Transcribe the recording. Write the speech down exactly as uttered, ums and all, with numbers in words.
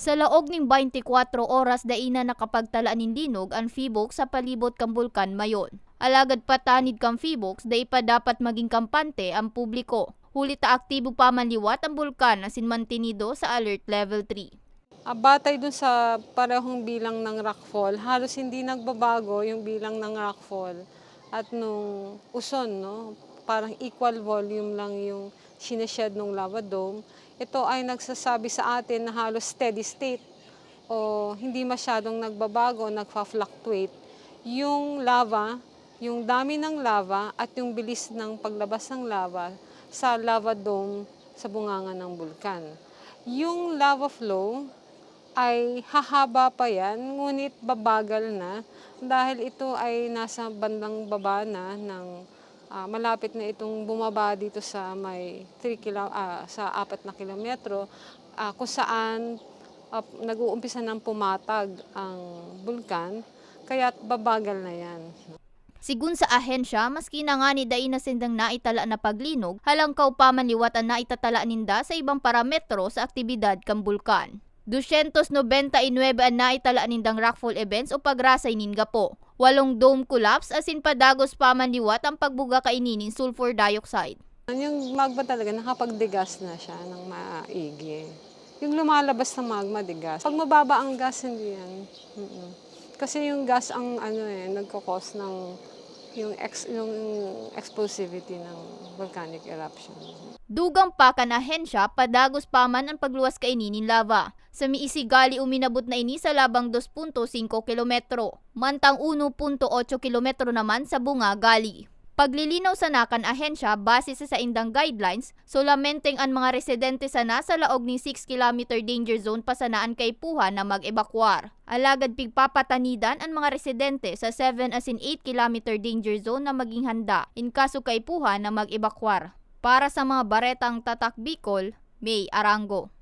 Sa laog ning baynte kwatro oras, dai na nakapagtala nin linog an PHIVOLCS sa palibot kan Bulkan Mayon. Alagad patanid kan PHIVOLCS, dai pa dapat maging kampante ang publiko, huli ta aktibo pa man liwat ang bulkan asin mantenido sa Alert Level three. Ah, batay dun sa parehong bilang ng rockfall, halos hindi nagbabago yung bilang ng rockfall at nung uson, no? Parang equal volume lang yung sineshed nung lava dome. Ito ay nagsasabi sa atin na halos steady state o hindi masyadong nagbabago, nagfa-fluctuate yung lava, yung dami ng lava at yung bilis ng paglabas ng lava sa lava dome sa bunganga ng bulkan. Yung lava flow ay hahaba pa yan, ngunit babagal na dahil ito ay nasa bandang baba na ng, ah, malapit na itong bumaba dito sa may three kilo-, ah, sa apat na kilometro, ah, kung saan, ah, nag-uumpisa ng pumatag ang bulkan, kaya babagal na yan. Sigun sa ahensya, maski na ngani dai na sindang naitala na paglinog, halangkaw pa man liwat an naitatala ninda sa ibang parametro sa aktibidad kan bulkan. Dosyentos nobenta y nuebe an naitala nindang rockfall events o pagrasay nin gapo. Walong dome collapse asin padagos pa man liwat ang pagbuga kaini nin sulfur dioxide. Yung magma talaga nakapagdigas na siya ng maigi. Yung lumalabas na magma, digas. Pag mababa ang gas, hindi yan. Mm. Kasi yung gas ang ano eh, nagkakos ng yung ex-, yung explosivity ng volcanic eruption. Dugang pa kan ahensya, padagos pa man ang pagluwas kaini nin lava. Sa Miisigali, uminabot na ini sa labang dos punto singko kilometro, mantang uno punto otso kilometro naman sa Bunga Gali. Paglilinaw sana kan ahensya, base sa saindang guidelines, solamenteng an mga residente sana sa laog nin six kilometer danger zone pa sana an kaipuhan na mag-ebakwar. Alagad pigpapatanidan an mga residente sa seven asin eight kilometer danger zone na maging handa in kaso kaipuhan na mag-ebakwar. Para sa mga baretang Tatak Bicol, May Arango.